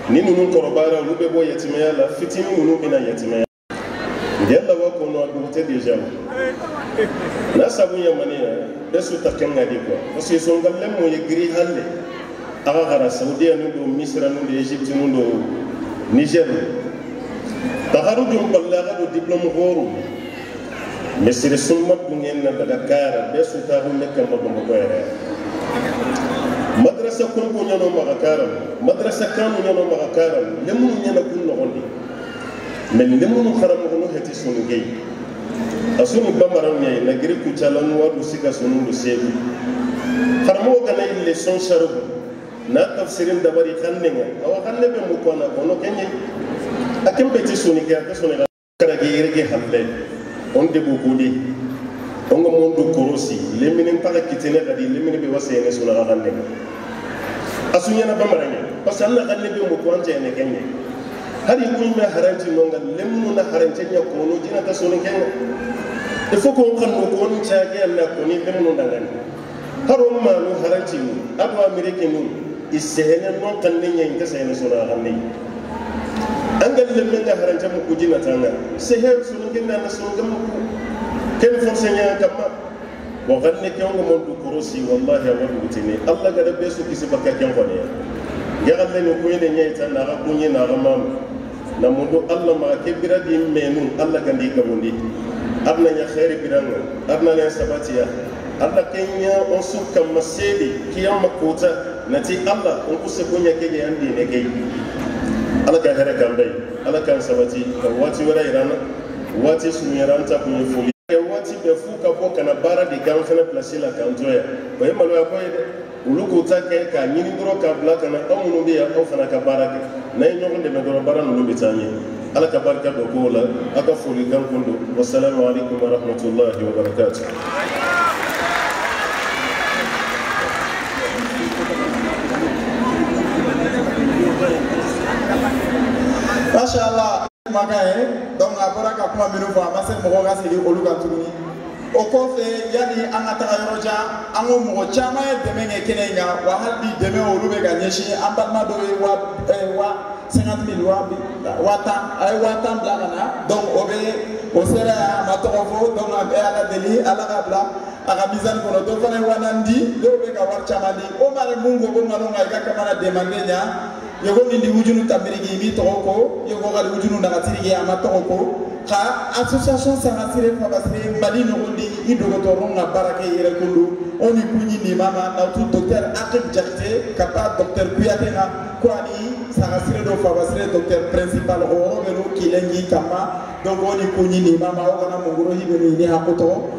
ni ninnu kɔrɔbayara olu bɛ bɔ yatimɛya la fitinin ninnu bɛna yatimɛya yalla wa kono a dugu tɛ déjà o n'a sabu yamani ya bɛɛ su ta kɛn ka di quoi parce que songalɛ mun ye giri hali a ka gara saudiya nu do misira nu do egypte nu do niger tagaru jum balle a ka do diplôme horo misiri sunma dungen na daga kara bɛɛ su ta ko ne kama bamakɔ yɛrɛ madrasa konko ɲano maga karam madrasa kanu ɲano maga karam lemunu ɲana kun nogondi mais lemunu xaramoxo nu xeti sonu gey a sunu bamaran ɲayi na giri kucala nu wadu sika sonu do segu xaramoxo gana yi leçon charugu na tafsirin dabari xannenga awa xanne be mu kona kono ke ɲayi a ken beti soni ke a ke soni karage yerege halle on debo kodi onga mondu korosi lemine mpaga kitene kadi lemine be wasene suna ga xanne asunya na bamaranya parce que Allah xanne be mo ko ante ne kenye hari kuy me haranti nonga lemnu na harante nya ko no dina ta soni kenga il faut qu'on kan no ko ni chaage Allah ko ni lemnu ndangani haro ma no haranti ni ado amerique ni isehene non kan ne nya inta sehene suna xanne angal lemne nga harante mo ko dina tanga sehe sunu kenna na sunu gam ken forcé nya kamma wa ganne ke ngo mon du korosi wallahi wa dugutini Allah ga rabbe su kisi bakka ken ko ne ya galle no ko ne nya ita na ga kunye na ga mam na mundu Allah ma ke biradi menu Allah ga ndi gabundi arna nya khairi biranga arna nya sabatiya Allah kenya on su kamma seli kiyama kota nati Allah on kuse kunya ke ya andi ne ke Allah ka hera kambe Allah kan sabati ka wati wara irana wati sunyaranta kunye foli waati bɛɛ f'u ka bɔ ka na baara de k'an fana place la k'an to yan o ye maloya ko ye dɛ olu k'u ta kɛ k'a ɲini dɔrɔn k'a bila ka na aw minnu bɛ yan aw fana ka baara kɛ n'a ye ɲɔgɔn dɛmɛ dɔrɔn baara ninnu bɛ taa ɲɛ ala ka barika don kow la aw ka folikan kun don wasalamu aleykum wa rahmatulahi wa barakatuh. Masha Allah. Kumakan ye donc a bɔra ka kuma minnu fɔ a ma se mɔgɔw ka segin olu kan tuguni o kɔfɛ yanni an ka taga yɔrɔ jan an ko mɔgɔ caman ye dɛmɛ kɛ kɛnɛ in kan wa hali bi dɛmɛ olu bɛ ka ɲɛsin an balima dɔw ye wa 50 000 wa tan a ye 10 000 bila ka na donc o bɛ o sera yan a ma tɔgɔ fɔ donc a bɛ ala deli ala ka bila a ka mizani kɔnɔ dɔw fana ye 4 000 di dɔw bɛ ka wari caman di o mara mun ko ko nkalon kan i ka kamana demande ɲa yego ni wujunu tamirigi mi tɔgɔ ko yego ka wujunu nagatirigi a ma tɔgɔ ko ka association sangasire fabasire mali nogondi i dɔgɔtɔrɔ ka baara kɛ yɛrɛ kolo o ni kunyi ni mama na tu docteur Akib Jakite ka taa docteur Kuyate na ko ani sangasire do fabasire docteur principal o yɔrɔ bɛ n'o kilen kama donc o ni kunyi ni mama o kana mongoro hibe ni hakoto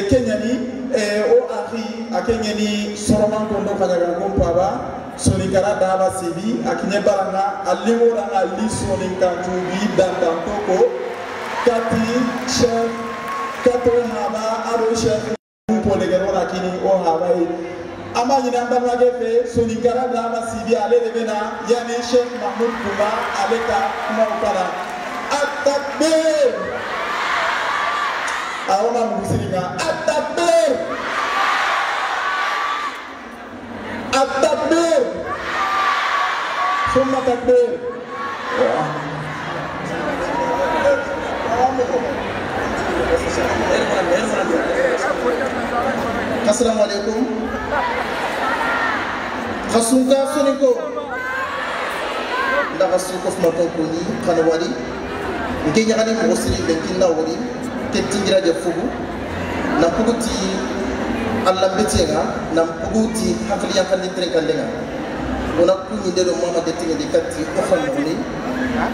kenyani o akhi a kenyani soroman kondo kajaga kompaba sonikara daba sibi akinye baranga aliwora ali sonikatubi dandantoko kati chef kato haba aro chef polegero akini o haba An b'a ɲini an balimakɛ fɛ Soninkara Dama Sibi ale de bɛ na yanni Cheikh Mahmoud Kouma ale ka kumaw kalan. Atakbir! Awɔ ma mugu siri kan. Atakbir! Atakbir! Summa takbir! Assalamu alaikum. Khasunka soniko ndaga suko fuma konkoni kanawari nke nyagani mo siri benkinda wori ke tingira je fugu na puguti alla betenga na puguti hakli yakandi trenkandenga ona kunyi ndelo mama de tingi de katti o xamoni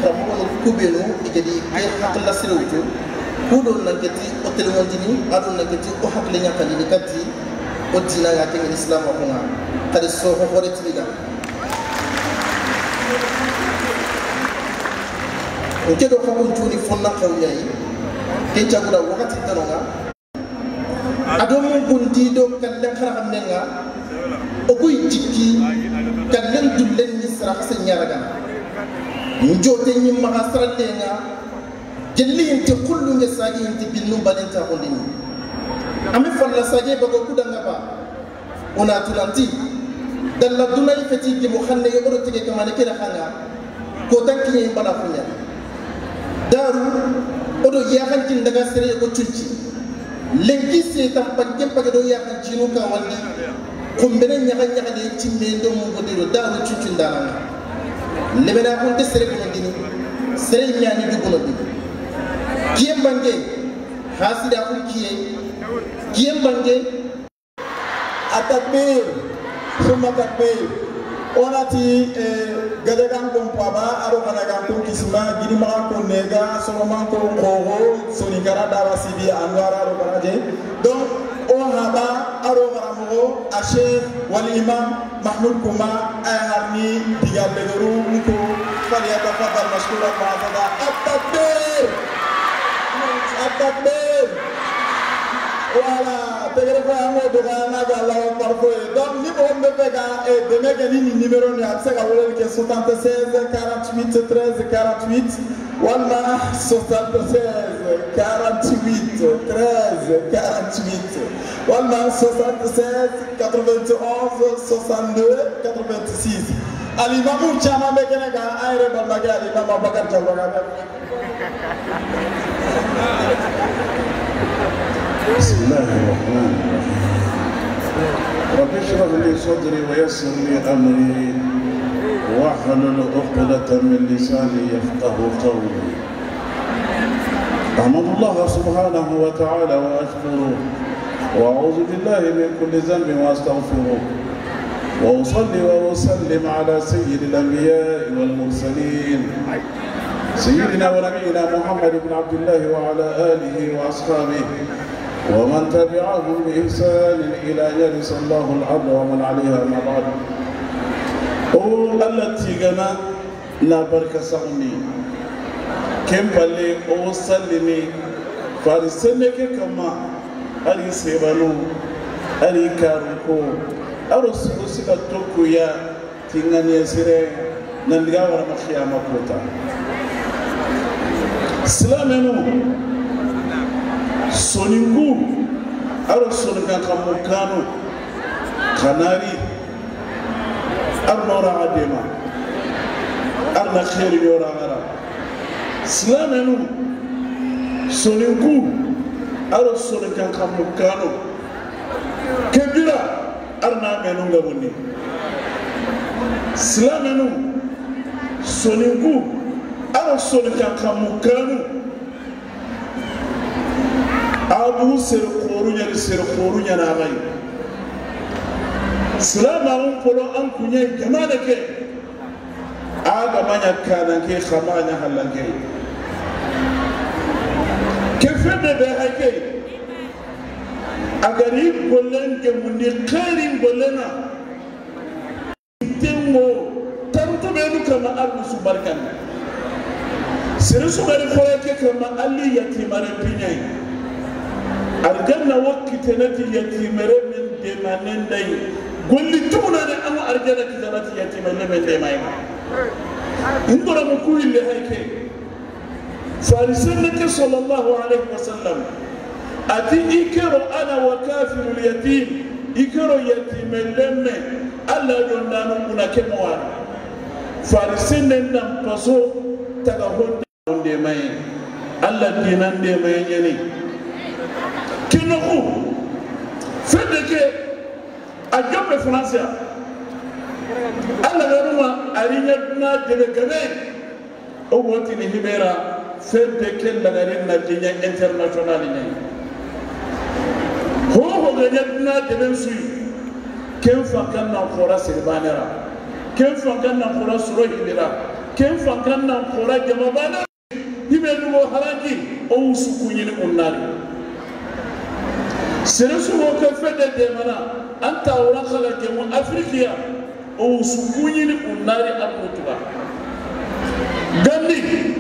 xamu no kubenu igedi ke hakla sirewtu kudo na keti o telemondini ado na keti o hakli yakandi de katti o dina ya kengi islam ko nga kadi so ko hore tiliga nke do ko kuntuni fonna xawñayi ke jagura wakati tanonga ado mun kundi do kallen xara xamnenga o kuy jikki kallen dullen ni sara xase ñaraga njote ñi maxa saralenga jelli inti kullu nge sagi inti binnu balenta xondini ami falla sage bago kudanga ba ona tulanti dalla dunay feti gi mo xanne yo do tege kamane kena xanga ko tanki ñi bala funya daru odo yaxan ci ndaga sere ko culci lenki se tam pagge pagge do yaxan ci nu ka wandi ko mbene ñaxa ñaxa de ci me do mo ko diro daru culci ndana lebena ko te sere ko dini sere ñani du ko dini kiyem bange hasida ko kiye kiyem bange atakbir summa takbir onati gadagan kon paba aro kanagan kon kisma gidima kon nega soloman kon kogo Soninkara Daba Sibi anwara aro kanaje donc on haba aro maramogo a Cheikh wal Imam Mahmoud Kouma ay harni digal bedoru ko falyatafaddal mashkura ma'azada at-takbir at-takbir. Voilà, tegere ko an ko dɔgɔya n'a ka Allahu akbar ko ye. Donc ni mɔgɔ min bɛ fɛ ka dɛmɛ kɛ ni nin numéro nin ye a bɛ se ka weleli kɛ 76 48 13 48 walima 76 48 13 48 walima 76 91 62 86. Alimamu caman bɛ kɛnɛ kan an yɛrɛ balimakɛ Alimamu Abubakar Jalo ka bɛ. بسم الله الرحمن الرحيم رب اشرح لي صدري ويسر لي امري واحلل عقدة من لساني يفقه قولي. احمد الله سبحانه وتعالى واشكره واعوذ بالله من كل ذنب واستغفره واصلي واسلم على سيد الانبياء والمرسلين سيدنا ونبينا محمد بن عبد الله وعلى اله واصحابه ومن تبعهم بإحسان إلى أن يرث الله الأرض ومن عليها ما بعد. أو التي جنا نبرك سامي كم بالي أو سلمي فارسنك كما أري سيبانو أري كاركو أرسل سكتوكيا تيغاني سيري نندغا ورا مخيامة كوتا سلامنو soninku aro soninka kamukano kanari arnora adema arna khairi yora ara silamenu soninku aro soninka kamukano kebira arna menu ngaboni silamenu soninku aro soninka kamukano abu ser khorunya ser khorunya na gai silama on polo an kunya jamana ke aga manya kana ke khamanya halanke ke fede be hake agari golen ke mundi khairin golena tengo taruto be nu kama alu subarkan sere subari khore ke kama ali yatimare pinyai arjanna wakkitenati yatimere min demanenday Golli tumuna ne amu arjana kitabati yatima ne men de may ndora mo kuille hayke farisenneke sallallahu alayhi wa sallam ati ikero ana wa kafirul yatim ikero yatime lemme alla don nanu muna ke mo wani farisenne nam paso taga honde may alla dinan de may nyani kenoku fedeke a jombe français alla garuma arinya na debe gabe o wonti ni hibera fedeke la garin na dinya international ni ho ho ganya na debe su ken fa kan na khora sirbanera ken fa kan na khora suro hibera ken fa kan na khora jamabana hibe no haraji o sukunyi ni unnari seresu wo ke fede de mana anta wala khala ke mu afrikiya o sukunyi ni unnari abutuba Gambie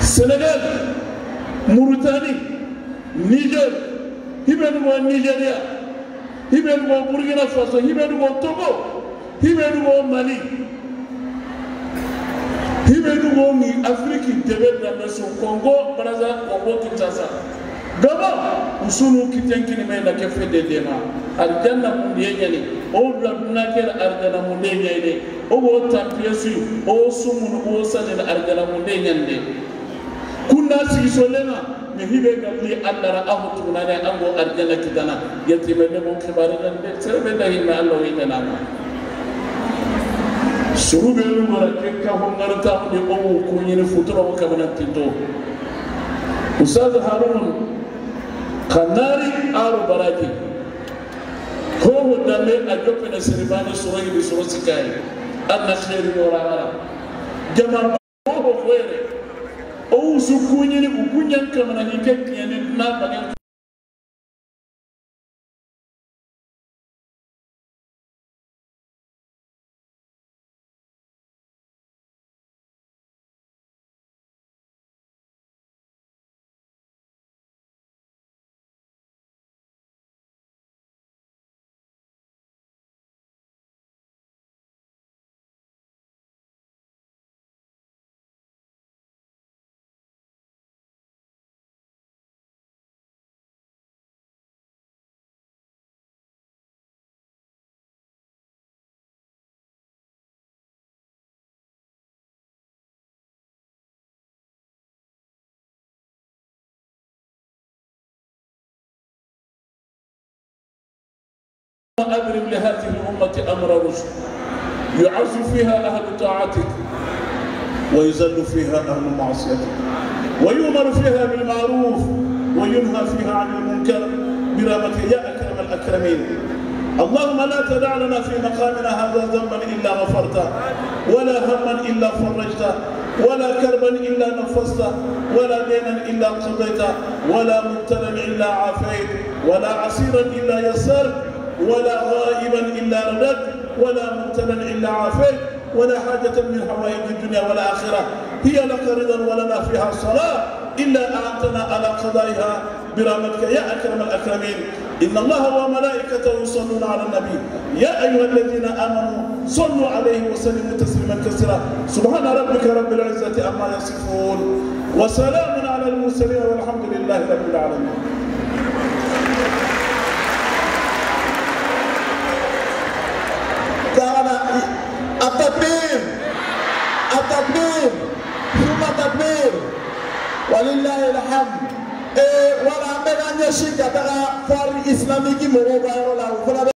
Sénégal Mauritanie Niger hibe no Nigeria hibe no Burkina Faso hibe no Togo hibe no Mali hibe no ni Afrique debe da so Congo Brazza Congo Kinshasa Gaba usulu kitenkini me na ke fede dema aljanna mun yenyani o bla na ke aljanna mun yenyani o go tapiesu o sumun o sane aljanna mun yenyande kunna si solena mi hibe galli alla ra ahu tuna ne ango aljanna kidana yatime ne mon khibare dan de serbe da himma alla wi dana ma surube lu mara ke ka ho ngarta ni o ko nyini futuro ko kabana tinto Ustaz Harun kanari aro baraji ko dame a jopene siribane soroyi bi soro sikai anna khairi wala jama ko fere o su kunyini ukunyan kamana ni ke kiyani na bagen أبرم لهذه الأمة أمر رشد يعز فيها أهل طاعتك ويذل فيها أهل معصيتك ويؤمر فيها بالمعروف وينهى فيها عن المنكر برحمتك يا أكرم الأكرمين. اللهم لا تدع لنا في مقامنا هذا ذنبا إلا غفرته، ولا هما إلا فرجته، ولا كربا إلا نفسته، ولا دينا إلا قضيته، ولا مبتلا إلا عافيت، ولا عسيرا إلا يسرت، ولا غائبا إلا رددت، ولا مبتلا إلا عافيت، ولا حاجة من حوائج الدنيا والآخرة هي لك رضا ولنا فيها صلاة إلا أعنتنا على قضائها برحمتك يا أكرم الأكرمين. إن الله وملائكته يصلون على النبي يا أيها الذين آمنوا صلوا عليه وسلموا تسليما كثيرا. سبحان ربك رب العزة عما يصفون وسلام على المرسلين والحمد لله رب العالمين. التكبير التكبير ثم التكبير ولله الحمد. ولا أمبغا نشي كتاغا فار إسلامي كي مغو بايرو لا.